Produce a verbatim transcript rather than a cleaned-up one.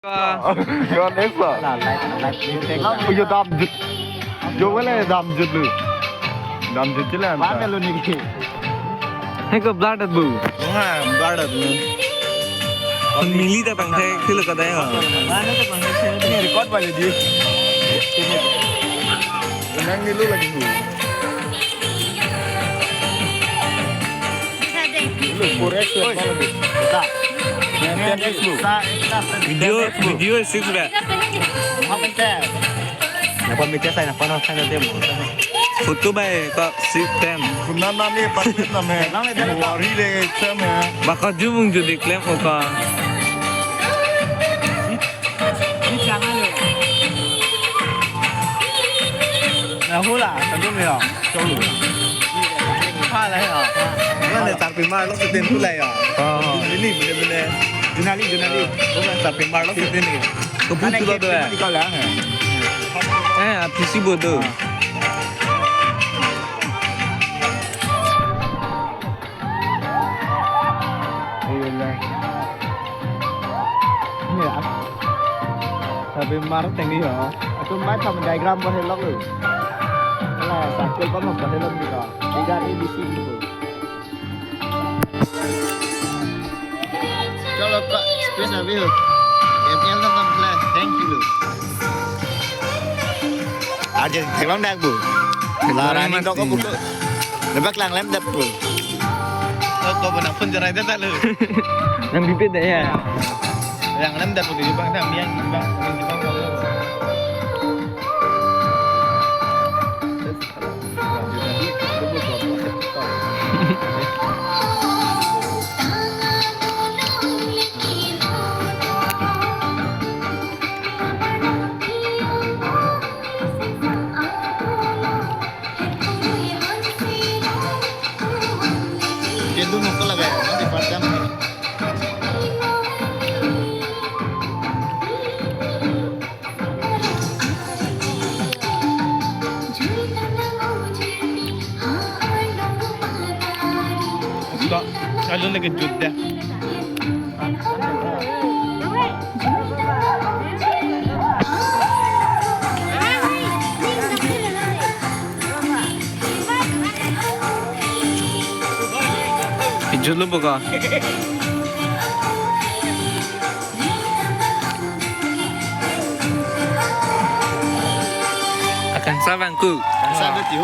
Yon eso. Yo dam jut. Yo wale dam jut lu. Dam jut jilan. Ba melu niki. Heko blood bu. Nga blood bu. Mili ta pangthek thilo kadai ho. Mana ta pangthek thilo ni record ba jadi. Nang nilu lagi bu. Lu, four X lu, apa lagi? Kita. Ten X lu. Video, video six ba. Apa ten? Napa mikir saya napa nang saya nanti mau. Photo ba ko six ten. Kuna nami patit nami. Nami dari wari le tem ya. Baka jumung judi klem oka. Na hula, tandung ya. Hula ya. Mana sarpi mar lo setin hula ya. Oh. Ini bine bine. Junali, Junali. Bukan sarpi mar lo setin ni. Kebu tu lo tu ya. Di kau lang ya. Eh, P C bodoh. Iya lah. Ini ya. Tapi mar tinggi ya. Aku main sama diagram buat helok lu. Lah, sakit banget buat helok gitu. Tiga A B C gitu. Kalau Pak Chris Nabil, M L nonton kelas, thank you lu. Arjen, thank you dak bu. Larani dok bu. Lebak lang lem dak bu. Oh, kau pernah pun jerai dah lu. Nang bibit deh ya. Yang lem dak bu di Jepang, nang yang di Jepang, di Jepang kau. Pintu mukul lagi, nanti padam. Kok, kalau lagi juda. Ijulu buka. Akan sabangku. Sabangku.